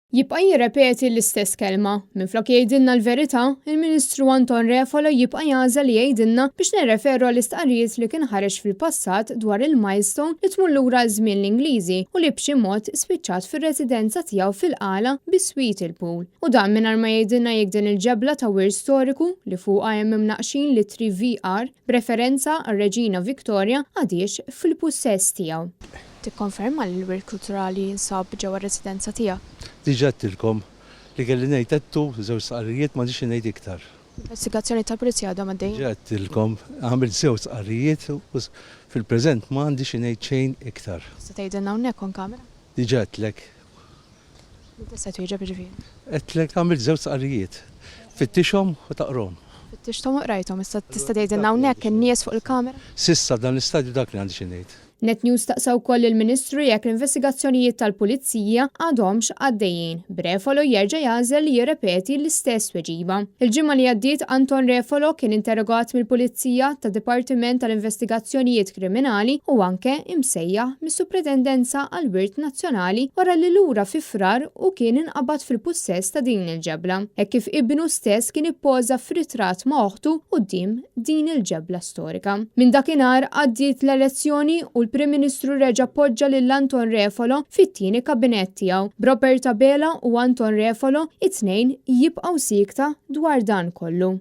Jibqa' jirrepeti l-istess kelma. Minflok jgħidilna l-verità, il-Ministru Anton Refalo jibqa' jagħżel li jgħidilna biex nirreferu għall-istqarrijiet li kien ħareġ fil-passat dwar il-milestone li tmur lura għal żmien l-Ingliżi u li b'xi mod spiċċat fir-residenza tiegħu fil-Qala biswit il-pool. U dan mingħajr ma jgħidilna jekk din il-ġebla ta' wirt storiku, li fuqha hemm imnaqqxin l-ittri VR b'referenza għar-Reġina Victoria, għadhiex fil-pussess tiegħu. Tikkonferma li l-wirt kulturali jinsab ġewwa r-residenza tiegħek? Diġà għedtilkom li kelli ngħid għedtu żewġ stqarrijiet m'għandix xi ngħid iktar. L-investigazzjonijiet tal-Pulizija għadhom għaddejjin? Diġà għedtilkom, għamilt żewġ stqarrijiet u fil-preżent m'għandi xi ngħid xejn iktar. Tista' tgħidilna hawnhekk on camera? Diġà għedtlek. Li tista' twieġeb jiġifieri? Għedtlek għamilt żewġ stqarrijiet. Fittixhom u taqrahom. Fittixthom u qrajthom. Issa tista' tgħidilna hawnhekk in-nies fuq il-kamera? S'issa f'dan l-istadju dak li għandi xi ngħid. Net News staqsa wkoll lill-Ministru jekk l-investigazzjonijiet tal-Pulizija għadhomx għaddejjin, b'Refolo jerġa' jagħżel li jirrepeti l-istess tweġiba. Il-ġimgħa li għaddiet Anton Refolo kien interrogat mill-Pulizija tad-Dipartiment tal-Investigazzjonijiet Kriminali u anke imsejjaħ mis-Supretendenza għall-Wirt Nazzjonali wara li lura fi Frar hu kien inqabad fil-pussess ta' din il-ġebla, hekk kif ibnu stess kien ippoża f'ritratt ma' oħtu quddiem din il-ġebla storika. Minn dakinhar għaddiet l-elezzjoni u l-Prim Ministru reġa' poġġa lil Anton Refalo fit-tieni kabinett tiegħu, b'Robert Abela u Anton Refalo it-tnejn jibqgħu siekta dwar dan kollu.